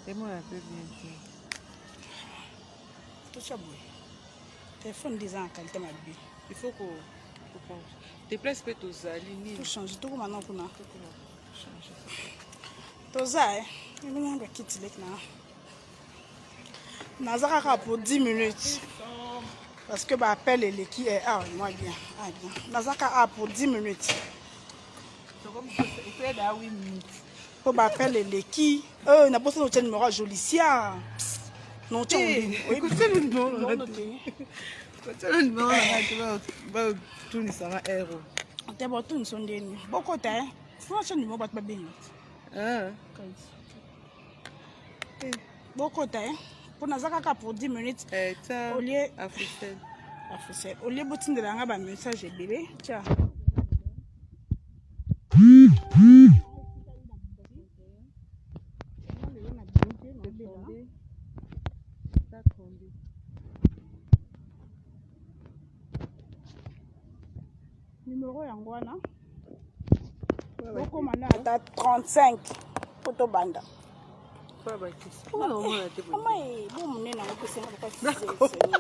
Emona mpe bien te. Totya boye. Telefone nde eza na qualité mabe. Il faut ko te place mpe tozali nini? Tochange tokoma na kuna. Toza eh. Ebonga bakiti leki na. Naza kaka pour 10 minutes. Parce que ba appel eleki eh, ah moi bien. Ah bien. Naza kaka pour 10 minutes. Po ba appel eleki. Euh na bosa no numéro ya Jolicia. Non, tiens, écoutez le numéro. Tiens le numéro na batunisanga ero. Te botunisa ndeni. Bokota eh. Funa tiens numéro bato babenga. Ah. Bokota eh. Mpo naza kaka pour 10 minutes. Eh, tiens. Au lieu Africell. Africell. Au lieu botindela nga ba message ebele. Tiens. Numéro yango wana bokoma na ata 35 po tobanda. Mama e bo monene yango pesenga lokola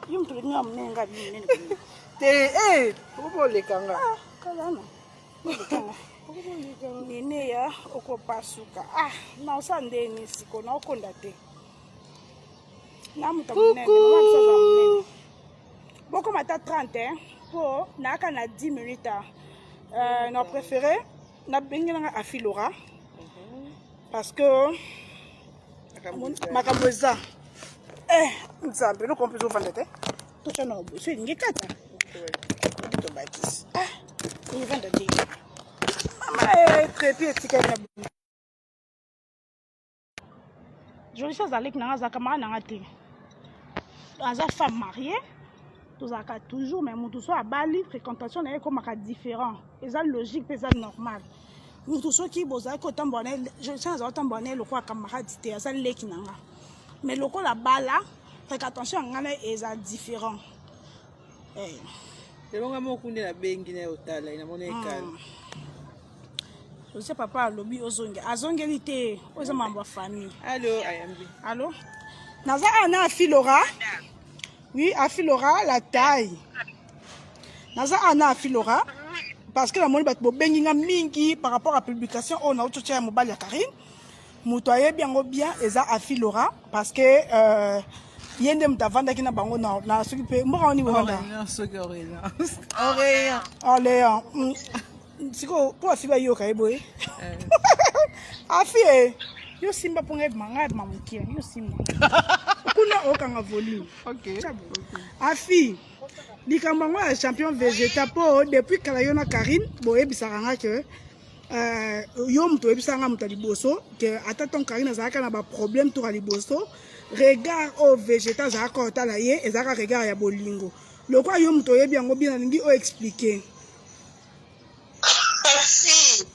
yo moto olinga monene nga bi monene te eh okoleka nga ah kalana olekanga nene ya okopasuka ah naosala ndeni siko naokonda te na moto monene mama biso aza monene bokoma ata 30 mpo naaka na 10 minutes euh, na préféré nabengelanga afilora parce que makambo eza eh, nzambe eloko mpe ezovanda te totya na boso elingi ekata tobakisi ah evanda te mama trepi etikali na Jolisi azalaki nanga aza camarade nanga te aza femme mariée tozalaka toujours mais moto so abali fréquentation na ye ekomaka différent eza logique mpe eza normal moto soki bozalaki kotambola na ye Jolisi azala kotambola na ye lokola camarade te aza leki na nga mais lokola bala fréquentation ya nga na ye eza différent eh. Lelo nga moko nde nabengi na ye otala ye namoni ekala Jose papa alobi ozongi azongeli te oyo eza mambo ya famille. Allo ayambi. Allo naza awa na afilora oui afilora la taille naza awa na afilora parce que namoni bato bobengi nga mingi par rapport à publication oyo nauti otya ya mobali ya Karine moto ayebi yango bien eza afilora parce que euh, ye nde moto avandaki na bango na, na soki mpe mboka wani bovanda Orléans Orléans sikoyo mpo afi bayoka ye boye afi e yo simba mpo ngai ebima ngai ebima moke yo simba kuna okanga volume okay. afi likambo yango ya champion vegeta mpo depuis kala yo na Karine boyebisaka nga ke euh, yo moto oyebisaka nga moto ya liboso ke ata ntango Karine azalaka na baproblème toka liboso regard oyo vegeta azalaka kotala ye ezalaka regard ya bolingo lokola yo moto oyebi yango bien nalingi oexplike. Merci.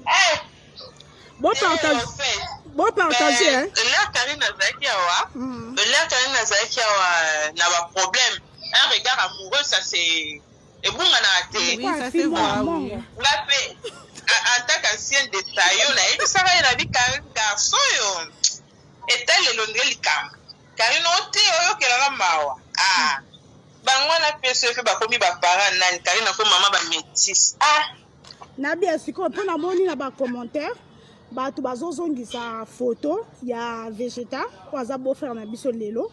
Hey! Bon partage. Bon partage, hein. L'air Karine azalaki awa. L'air Karine azalaki awa na ba problème. Un regard amoureux, ça c'est ebunganaka te. Oui, ça c'est vrai. Oui. Nga pe en tant qu'ancienne de tayo nayebisaka ye na bi Karine garçon yo etalelo nde likambo. Karine ote oyokelaka mawa. Ah. Bango wana pe soki pe bakomi ba parents nani Karine ako mama ba métis. Ah. Nabia sikoyo mpo namoni na ba commentaire bato bazozongisa photo ya Vegeta oyo aza beau frère na biso lelo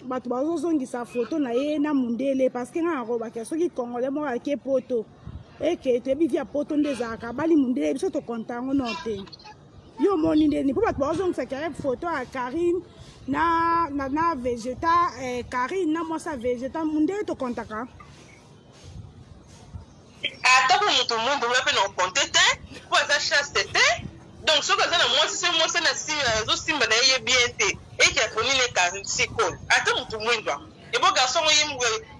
bato bazozongisa photo na ye na mundele parce que ngai nakolobaka soki congolais moko ake poto eke toyebi vie ya poto nde ezalaka bali mundele biso tokonta yango no te yo omoni ndeni mpo bato bazozongisa kare photo ya Karine na, na, na Vegeta eh, Karine na mwasi ya Vegeta mundele tokontaka Ata ko mutu mwindu nga pe na compte te po aza chaste te donc soki aza na mwasi se mwasi na azo simba na ye ye bien te eke aponi ne Karine sikoyo ata mutu mwindu yango ebo garçon ngo ye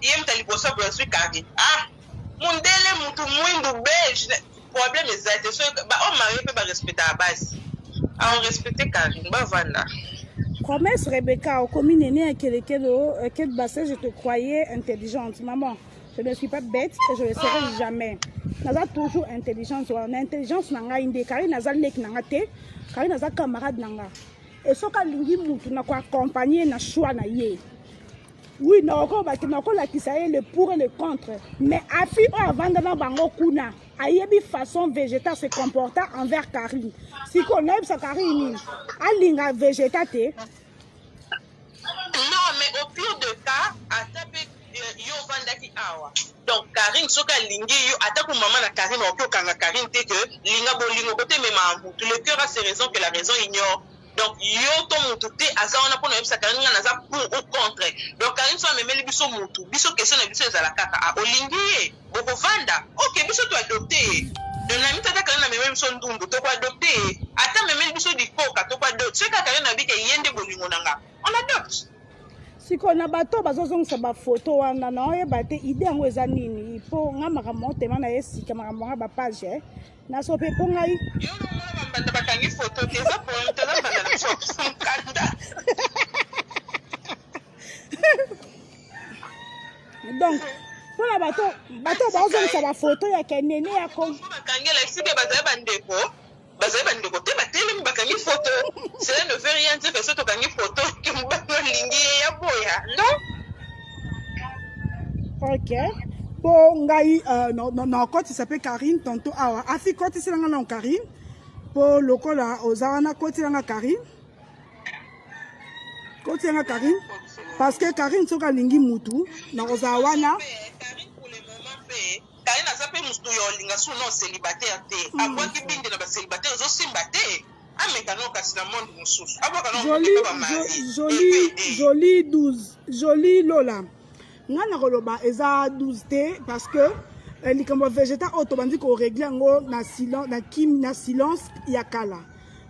ye mutu ya liboso ya boye azwi Karine ah mundele mutu mwindu belge problème eza te soki ba homme marie pe ba respectaka basi ao respecte Karine bavanda. Promesse Rebecca, okomi nene ya kelekelo, quel bassin, je te croyais intelligente. Maman, je ne suis pas bête et je ne serai jamais. Naza toujours intelligence wana na intelligence na ngai nde Karine aza leki na nga te, Karine aza camarade na nga. Et soki alingi mutu na ko accompagner na choix na ye. Oui, nakoki nakolakisa ye le pour et le contre. Mais afi oyo avanda na bango kuna ayebi façon Vegeta se comporta envers Karine. Sikoyo nayebisa Karine nini? Alinga Vegeta te. Non, mais au pire de cas, ata pe yo ovandaki awa. Donc Karine soki alingi yo ata ko mama na Karine okoki okanga Karine te que linga bolingo kote ememaka mutu le cœur a ses raisons que la raison ignore. Donc yo to mutu te aza wana pona oyebisa Karine nga naza pour ou contre. Donc Karine soki amemeli biso mutu biso question na biso ezala kaka ah olingi ye bokovanda ok biso to adopte ye. Donc na miti ata Karine amemeli biso ndundu toko adopte ye ata amemeli biso likoka toko adopte soki kaka Karine alobi ke ye nde bolingo na nga on adopte. Sikoyo na bato oyo bazozongisa bafoto wana naoyeba te ide yango eza nini mpo nga makambo yango tema na ye sika makambo yanga bapage eh. Naso mpe mpo ngai yo longola bambanda bakangi foto te eza problème te eza mbanda na biso mokanda. Donc mpona bato bato bazongisa bafoto ya kenene ya ko bakangi elakisi ke bazali bandeko bazali bandeko te batelemi bakangi foto cela ne veut rien dire que soki tokangi foto ke mobali olingi ye ya boya non. Ok mpo ngai uh, nakotisa mpe Karine tanto awa afi kotisela nga nano Karine mpo lokola oza wana kotila nga Karine kotila nga Karine parce que Karine soki alingi mutu nakozala wana. Karine aza pe mutu ya olinga su non celibataire te abwaki binde na ba celibataire ezo simba te ameka nao kasi na monde mususu abwaka nao Jolie, mutu ba marie jolie, jolie 12 jolie Lola nga nakoloba eza 12 te parce que eh, likambo ya vegeta oyo tobandi koregle yango na silence, na kim na silence ya kala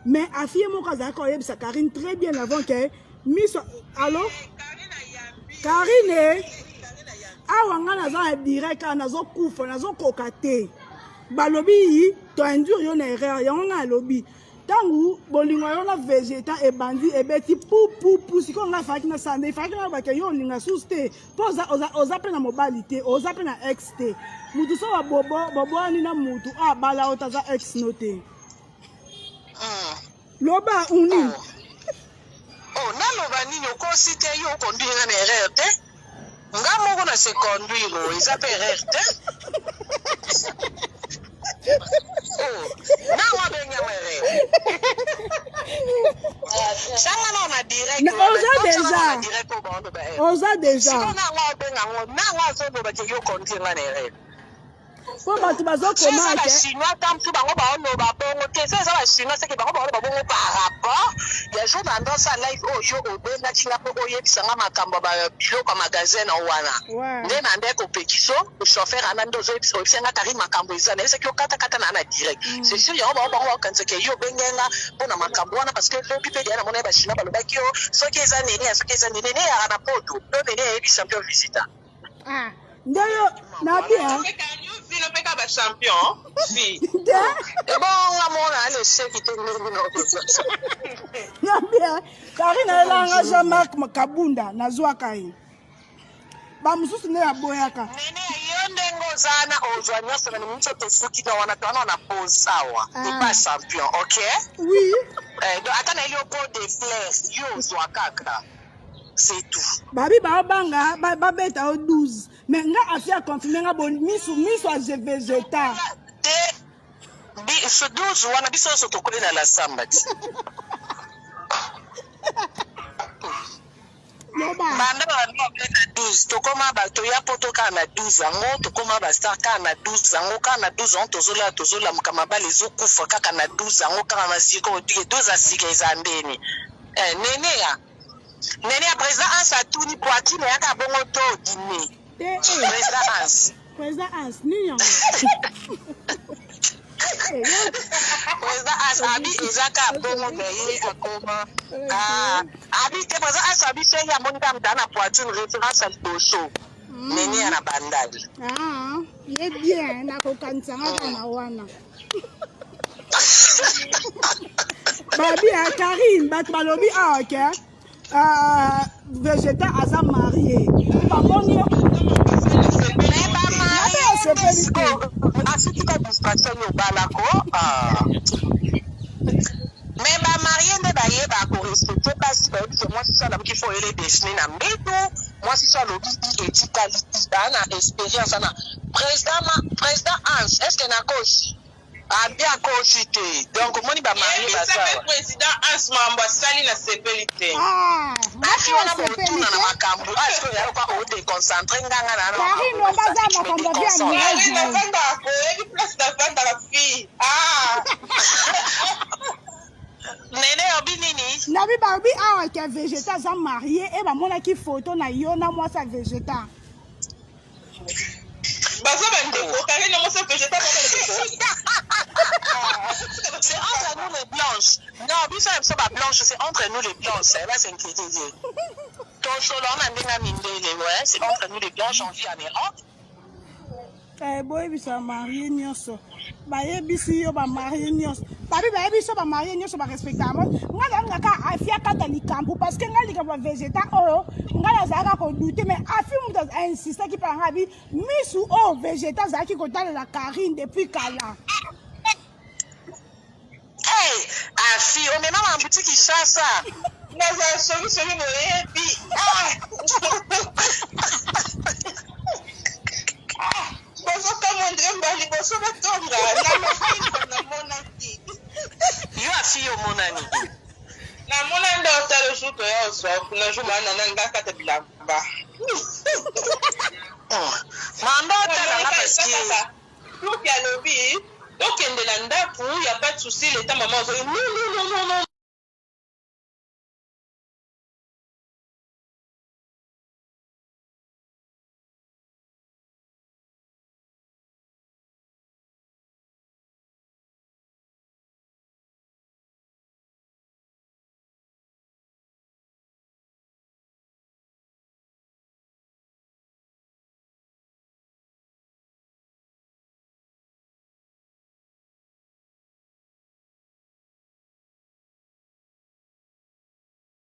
mais afie moko azalaki koyebisa Karine très bien avant que miso allo Karine awa nga naza na direct awa nazokufa nazokoka te balobi yi to induire yo na erreur yango nga alobi ntango bolingo yo na vegeta ebandi ebeti pupupu sikoyo ngai efalaki nasala nde efalaki nalobake yo olinga susu te mpo oza mpe na mobali te oza mpe na ex te motu so boboyani na motu oyo abala oyo taza ex no te loba uni Oh, naloba nini okosi te yo oconduire nga na erreur te nga moko na se conduire oh, eza mpe erreur te oh, nango abengi yango erreur sanga nao na direct oza deja oza deja siko nango abenga yango nango azoloba ke yo conduire nga na erreur mpo bato bazokoma ke chinois ta mosusu bango baoloba bongo te so eza bachinois seke bango baoloba bongo par rapport ya jour na ndosa live oyo yo obengaki nga mpo oyebisa nga makambo ya biloko ya magasin na wana nde na nde kopekiso chauffeur ana nde ozoyebisa oyebisa nga kari makambo eza nayebisaki yo katakata na na direct mm. c'est sûr yango bango bango bakokanisa ke yo obenge nga mpo na makambo wana parce que lobi mpe deya namona ye bachinois balobaki yo soki eza nene soki eza nene nene eyaka na poto to nene ayebi champion visita Ah, nde yo na bien. Bino pe ka ba champion si. Nde. Ebonga mona ale sheki te ndenge na Na bien. Karine ayelanga Jean-Marc Kabunda nazwaka ye. Ba mosusu nde aboyaka. Nene yo ndenge oza na ozwa nyonso na miso tosuki na wana towana na pause awa. Ah. Epa champion, ok? Oui. Eh, donc ata na yo pot de fleurs yo ozwa kaka. C'est tout. Babi baobanga babeta yo 12 mais nga afi aconfirme nga bo misu misu aje vegeta te biso 12 wana biso nyonso tokoli na la samba ti banda babanda babeta 12 tokoma bato ya poto kaka na 12 yango tokoma bastar kaka na 12 yango kaka na 12 yango tozolala tozolamuka mabala ezokufa kaka na 12 yango kaka na sikoyo 12 ya sika eza ndeni eh, nene ya Nene ya président Hans atuni poitrine eyaka bongo to dime. Te eh. Président Hans. Président Hans nini yango? Président Hans abi eza ka bongo me ye akoma. Ah, abi te président Hans abi soki amoni kaka moto na poitrine référence ya liboso. Nene ya na bandal. Ah, ye bien nakokanisa nga kaka na wana. Babi ya Karine bato balobi awa ke euh, Vegeta aza marie bamoni yo. Nasepeli te. Asitika distraction yo obalako. Ah. Mais ba marie nde bayeba ko respecter basi, bayebi ke mwasi so alamuki fo oyele dejeuner na mbetu, mwasi so alobi i etikali i, baa na experience wana. President ma president Hans, est ce que nakosi? Abi akosi te, donc omoni ba marie Yebisa baza pe awa. President Hans makambo asali na sepeli te. Ah, Afi nga wana nasepeli botuna na te. makambo ah sikoyo ya yoka o déconcentré nganga na na Karine makambo wamba aza tu me makambo ya vie déconcentre. amoureuse Karine na ye. nafandaka koyebi place nafandaka fille. Ah. Nene obi nini? Nabi babi awa ke Vegeta aza marie e bamonaki photo na yo na mwasi ya Vegeta. Baza bandeko, Karine mwasi ya Vegeta baza bandeko. C'est entre nous les blanches. Non, biso na biso ba blanches, c'est entre nous les blanches. Elle va s'inquiéter. Tosolo na ndenge ya mindele, ouais, c'est entre nous les blanches, on vit en Europe. Eh, boyebisa bamarie nyonso, bayebisi yo bamarie nyonso, babi bayebisi yo bamarie nyonso barespectaka mo. Ngai nalingaka Afi akata likambo, parce que ngai likambo ya Vegeta oyo ngai nazalaka kodute, mais Afi moto ainsistaki mpa ngai abi misu oyo Vegeta azalaki kotalela Karine depuis kala. Hey, Afi, omema na boutique Kinshasa. Nazala songisongi boyebi. Ah. Bozokamwa ndre mbala liboso batonga na mafilme namonaki. Yo Afi omonani. Namona nde otala jour toya ozwa kuna jour bana na nga kata bilamba. Manda otala nga parce que Luki alobi tokende na ndako ya pas de souci, leta mama ozoi non non non non non.